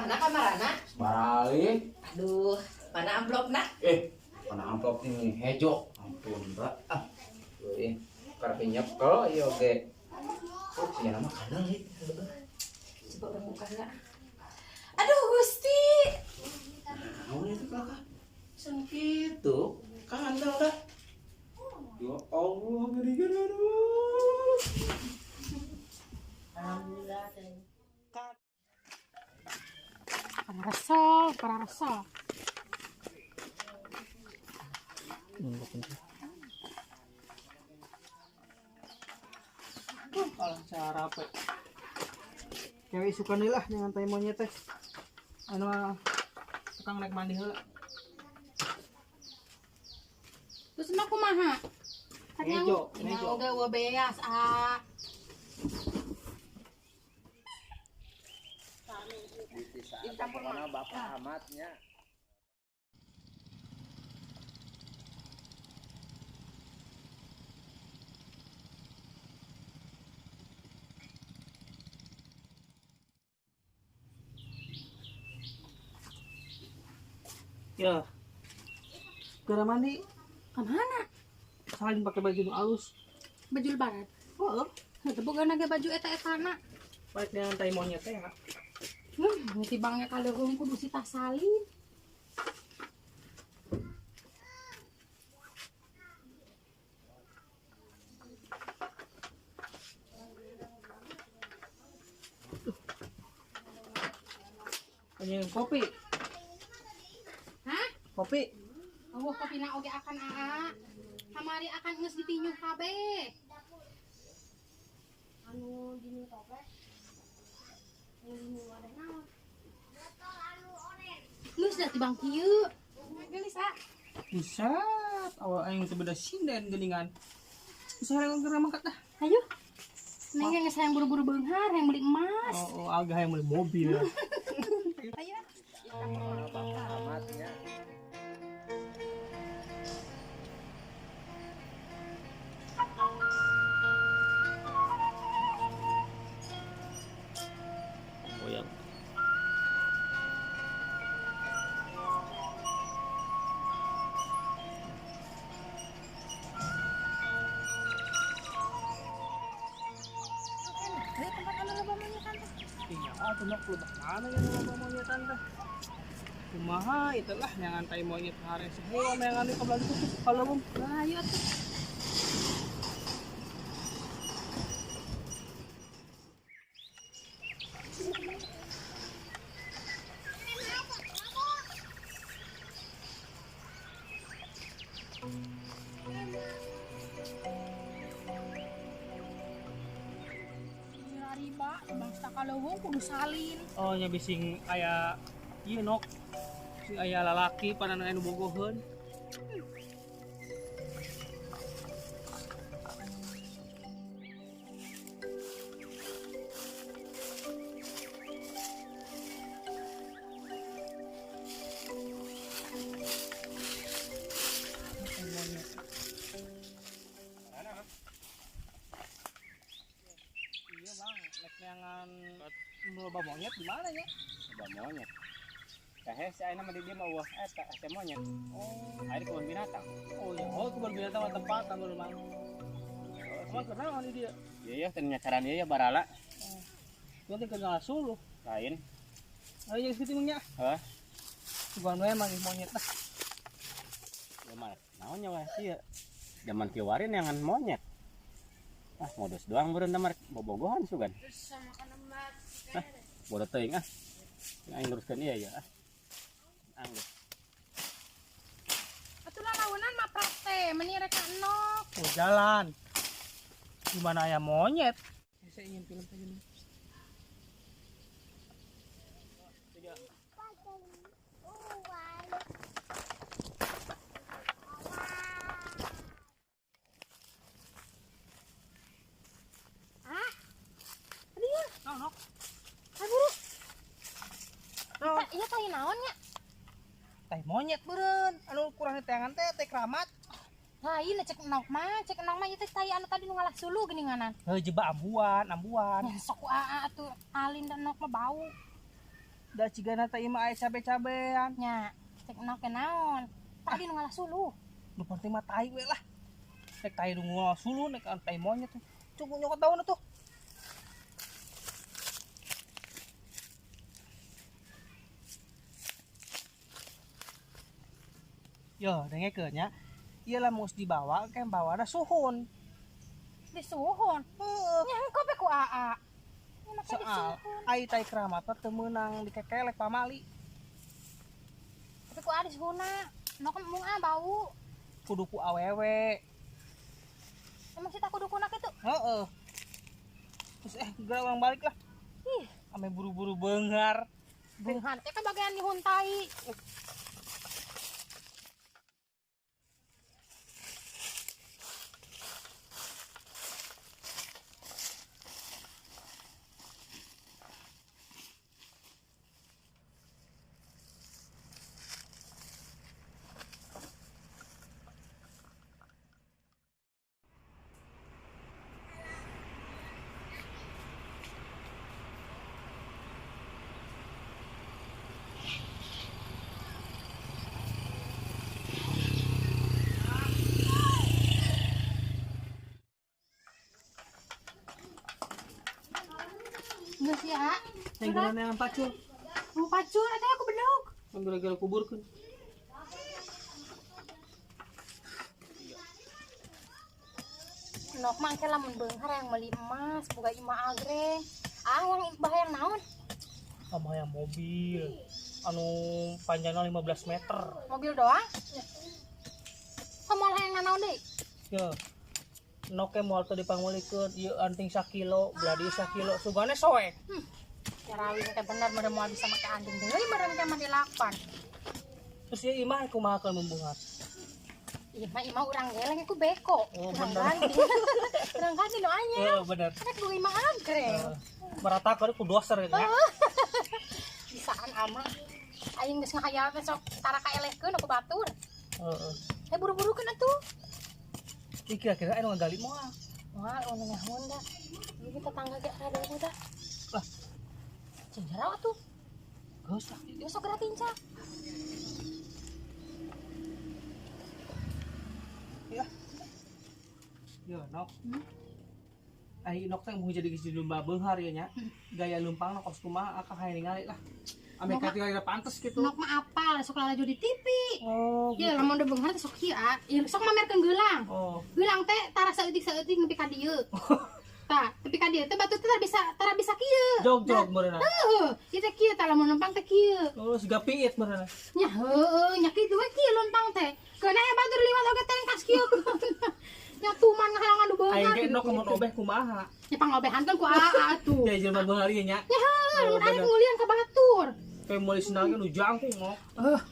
Mana kamarana? Barali. Aduh, mana amplopna? Mana amplop ini hejo. Ampun, Mbak. Ah. Euy, karep nyekel ieu oge. Oh, sia nama kanal ieu. Coba urang buka heula. Aduh, Gusti. Naon itu kakak? Sen kitu, kandel dah. Ya Allah, ngeri aduh. Alhamdulillah. Parasol, parasol. Alah cara apa? Cewek suka nih lah dengan tai monyet teh. Anu tukang naik mandi heula. Terus mah kumaha? Ngejo, ngejo. Oge eueuh beas ah. Dicampur mana Bapak Ahmadnya. Ya. Gara mandi. Kemana? Salin pakai baju nu alus. Baju lebaran. Heeh. Heuh, boga naga baju eta-etana. Balik dengan tai monyet teh ya. Tibangnya kaleureung kudu si salin. Pengen kopi. Hah? Kopi. Eueuh kopina oge akan aa. Kamari akan geus ditinyuh kabeh. Anu dinu toples. Anu ada naon? Geus da tibang kieu. Geulis ah. Buset, awal aing teu beda sinden geuningan. Geus hayang geura mangkat dah. Hayu. Neng geus hayang buru-buru beunghar, hayang beli emas. Oh, oh agak hayang beli mobil. Ayo. Bapak Ahmadnya. Goyang. Tempat anu loba monyetan teh. Iya, atuh nok loba mana yang loba monyetan teh. Kumaha itulah yang tai monyet hare sehewa yang anu kabelah ditutup kalau bung. Lah ayo atuh. Riba, bangsa kaleuweung kudu salin. Oh, nya bising aya ieu nok. Sing aya lalaki panana anu bogoheun. Iya bang, nek neangan loba monyet di mana ya? Loba monyet. Teh si ayeuna mah di dieu mah eueuh eta hese monyet. Oh, aya di kebun binatang. Oh iya, oh kebun binatang mah tempat tambah rumah. Emang kenal di dia? Iya ya, teh nyacaran ieu ya barala. Oh. Nanti ke ngasul lu. Lain. Ayo jeung kitu mah nya. Hah? Sugan we mah monyet lah. Ya mah naon nya wae ieu. Zaman kiwari neangan monyet. Ah, modus doang beureun teh mah bobogohan sugan. Ah, bodoh teuing ah. Aing luruskeun ieu ya ah. Anggeus. Atuh lalaunan mah prakte, meni rek enok. Oh, jalan. Di mana aya monyet? Saya ingin film aja nih. Ah. Aduh. Naon, Nok? Ayo buru. Naon? Iya tai naon nya? Tai monyet beureun. Anu kurang teangan teh teh keramat. Lain cek enok mah, cek enok mah ieu teh tai anu tadi nu ngalah suluh geuninganan. Heuh jebak ambuan, ambuan. Ya, sok ku aa atuh alin dan enok mah bau. Da cigana teh imah aya cabe-cabean. Nya, cek nok ke naon. Tadi nu ngalah suluh. Nu penting mah tai we lah. Nek tai nu ngalah suluh nek tai monyet. Cukup nyokot daun tuh. Yo, dengekeun nya. Ieu lah mus dibawa ke bawana suhun. Disuhun? Heeh. Nya engko be ku aa. Soal ai tai keramat mah teu meunang dikekelek pamali. Tapi ku aa disuhunna. Nok mung ah bau. Kudu ku awewe. Emang si kudu kuna kitu? Heeh. Terus geura urang balik lah. Ih, ame buru-buru beunghar. Beunghar teh kabagian nyuhun tai. Geus ya. Yang geura yang pacul. Mau pacul eta aku bedog. Yang gara-gara kuburkeun. Nok mah engke lamun beunghar yang meuli emas, boga imah agreng. Ah, yang bahayang naon? Sama yang mobil. Anu panjangna 15 meter. Mobil doang? Sama hayang nanaon deui? Ya. Nok moal teu dipangmeulikeun, ieu anting sakilo, belah dieu sakilo, sugane soek. Jarawing teh bener meureun moal bisa make anting deui meureun teh mah dilapan. Terus ieu imah kumaha keun membungat? Imah urang geleng ku beko. Oh, urang bener. ganti. Urang ganti nu anyar. Oh, bener. Karek boga imah agreng. Meratakeun ku doser gitu ya. Bisaan ama. Aing geus ngahayal teh sok tara kaelehkeun ku batur. Heeh. Buru-burukeun atuh. Ih, kira-kira anu ngagali moal. Moal anu nyahoan da. Ieu tetangga ge rada da. Lah. Cing jero atuh. Geus lah. Geus sok geura tincak. Ya. Yo, Nok. Ai Nok teh mun jadi geus domba beunghar ieu nya. Gaya leumpangna kos kumaha akang hayang ningali lah. Ame katingali pantes gitu. Nok mah apal sok lalajo di TV. Oh, ya lamun udah beunghar teh sok kieu ah. Ieu sok mamerkeun geulang. Oh. Geulang teh tara saeutik-saeutik nepi ka dieu. Tah, nepi ka dieu teh batu teh tara bisa kieu. Jog-jog meureunna. Heuh, ieu teh kieu tah lamun lempang teh kieu. Oh, siga piit meureunna. Nya heueuh, nya kitu we kieu lempang teh. Keuna aya batur liwat oge tengkas kieu. Nya tuman ngahalangan nu beunghar. Aing ge nok mun obeh kumaha? Nya pangobehan kan ku aa atuh. Ya jelema beunghar ieu nya. Nya heueuh, lamun aing ngulian ka batur. Kayak meuli sendal ge nu jangkung nok.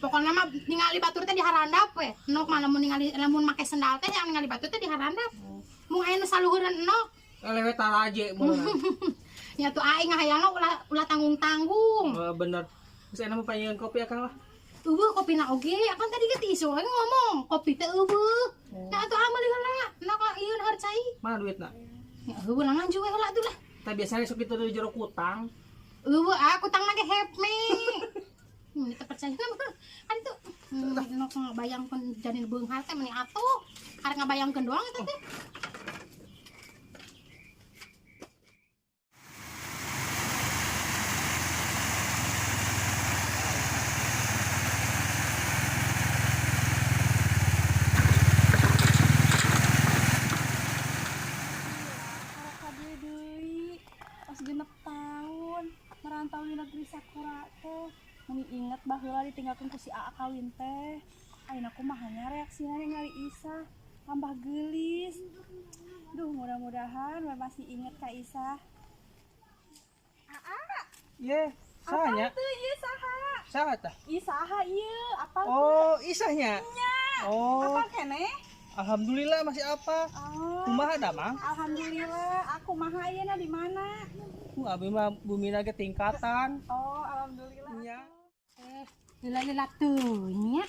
Pokokna mah ningali batur teh diharandap we. Nok mah lamun ningali lamun make sendal teh yang ningali batur teh diharandap. Mung aya nu saluhureun nok. Lewe taraje meureun. Nya tuh aing ngahayangna ulah tanggung-tanggung. Heeh, bener. Geus enak mah panyeun kopi akang lah. Eueuh kopina oge, akang tadi ge tisu we ngomong, kopi teh eueuh. Nah atuh ah meuli heula. Nok ieu nu cai. Mana duitna? Ya eueuh langan we heula atuh lah. Tah biasanya sok kitu di jero kutang. Eueuh ah kutangna ge hepme. Teu percaya kan itu. Nok ngabayangkeun jadi beunghar teh meni atuh. Karek ngabayangkeun doang eta teh. Pas 6 tahun merantau di negeri Sakura teh, meni inget baheula ditinggalkeun ku si Aa kawin teh. Ayeuna kumaha nya reaksina ningali Isah, tambah geulis. Duh, mudah-mudahan we masih inget ka Isah. Aa. Ye, saha nya? Apal teu ieu saha? Saha tah? Ih, saha ieu? Apal teu? Oh, Isahnya. Nya. Oh. Apal keneh? Alhamdulillah masih apa? Oh. Kumaha damang? Alhamdulillah, aku maha ayeuna di mana? Abi mah bumina ge tingkatan. Oh, alhamdulillah. Nya. Lila-lila tuh nya.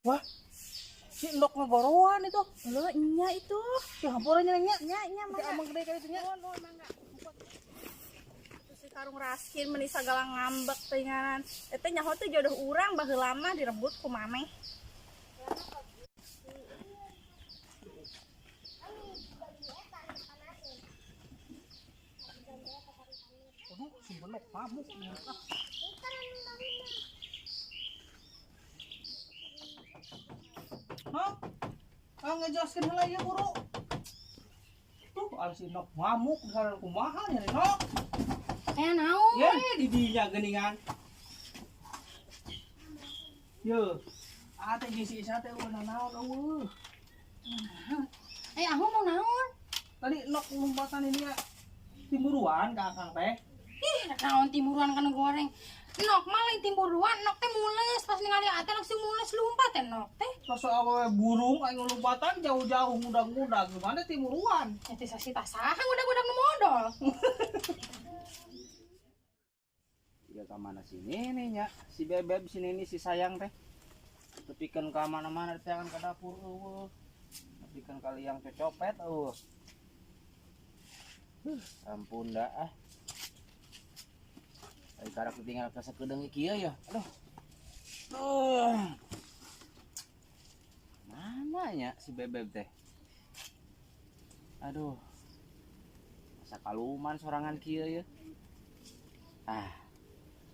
Wah. Si endok ngegoroan itu. Lo nya itu. Ya hampura nya nya. Nya nya mangga. Amang gede kali itu nya. Nuhun, mangga. Karung raskin meni sagala ngambek teh ngaran. Eta nyaho teh jodoh urang baheula mah direbut ku maneh. Aduh, si Benok mabuk. Hah? Ah, ngejelaskeun heula ieu buru. Tuh, ari si Nok ngamuk gara kumaha nya Nok. Aya naon? Ye, di dinya geuningan. Ye, ate jeung si Isa teh eueuh naon eueuh. Eh, aku mau naon? Tadi Nok lompatan ini ya timuruan ka Akang teh. Ih, naon timuruan kana goreng. Nok mah lain timuruan, Nok teh mules pas ningali ate langsung mules lompat teh Nok teh. Masa awewe burung aing lompatan jauh-jauh ngudag-ngudag gimana timuruan? Ya teh sasi tasaha ngudag-ngudag nu modol. Ya ka mana sini nih nya si bebeb sini nih si sayang teh. Tepikeun ka mana-mana diteangan ka dapur eueuh. Tepikeun ka liang cocopet eueuh. Ampun dah ah. Ai karak ditinggal ka sakedeung kieu ya. Aduh. Duh. Mana nya si bebeb teh? Aduh. Masa kaluman sorangan kieu ya. Ah.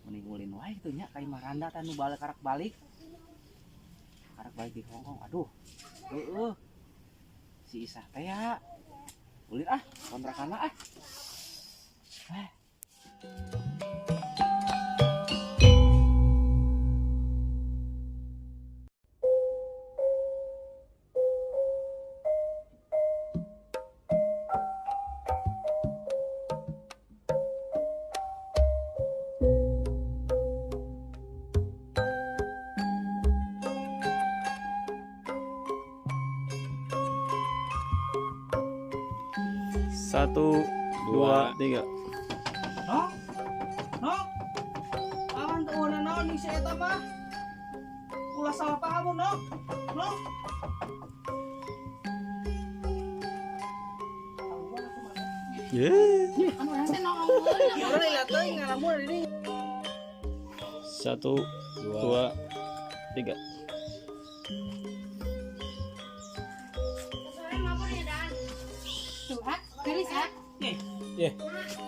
Mending ulin wae kitu nya ka imah randa teh nu balik karak balik. Karak balik di Hongkong. Aduh. Heueuh. Si Isah teh ya. Ulin ah, kontrakanna ah. Satu, dua, tiga. Nok, Nok, awan teu eueuh naon jeung si eta mah. Ulah salah paham Nok, Nok. Ye. Anu urang teh nongoleun. Urang lihat teuing ngalamun di dinya. 1, 2, 3. Tuh, ha? Gelis, ha? Ye.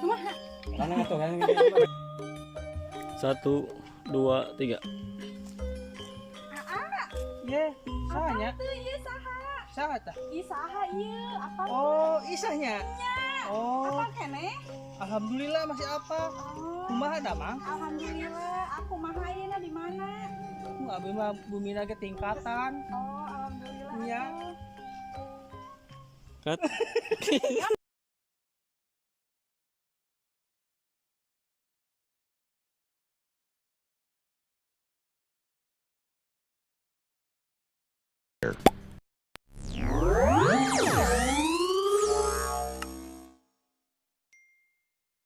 Kumaha? Kana atuh kan. 1, 2, 3. Ye, saha nya? Tuh ieu saha? Saha tah? Ih saha ieu? Apa? Oh, Isahnya. Oh, Apa keneh? alhamdulillah masih apa? Oh, Kumaha damang? alhamdulillah, aku maha ayeuna di mana? Abi mah bumina ge tingkatan. Oh, alhamdulillah. Nya. Cut.